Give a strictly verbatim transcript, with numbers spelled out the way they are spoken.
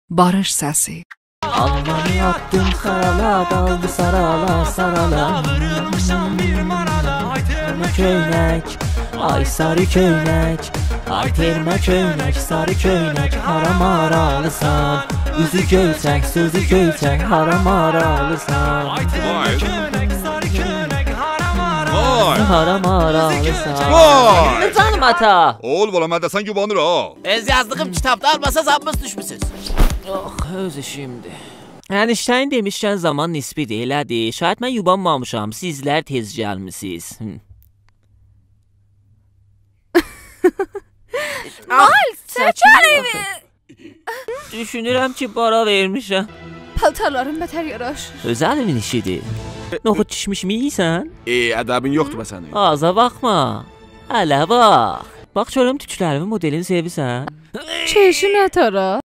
باریش سسی. آلمانی آتدیم خارالا، قالدی سارالا، سارالا. وورورموشام بیر مارالا، آی تئرمه کؤینک، آی ساری کؤینک، آی تئرمه کؤینک، ساری کؤینک، هارا مارالیسان؟ اوزو گؤیچک، سؤزو گؤیچک، هارا مارالیسان؟ آی تئرمه وای. کؤینک، ساری کؤینک، هارا مارالیسان؟ وای. هارا مارالیسان؟ وای. جانیم آتا. اوغول، بالا، من ده سن گومانیر ها. اؤز یازدیغیم کیتابدا آلماساز، هامیمیز دوشموسوز. آخ، اؤز ایشیمدیر. انیشتین دئمیشکن زامان نسبی‌دیر، ائله‌دیر. شاید من یوبانمامیشام، سیزلر تئز گلمیسیز. هی. مایلز، چک الیوی! دوشونورم کی، بارا وئرمیشم. پالتارلارین بتر یاراشیر. اؤز الیمین ایشی‌دیر. نوخود کیشمیشیمی یئییرسن؟ ائ، ادبین یوخدور به سنین. آغزا باخما. اله باخ. باخ گؤروم توکلریمین مدلینی سئویرسن. کئیشین نه‌ته‌ره؟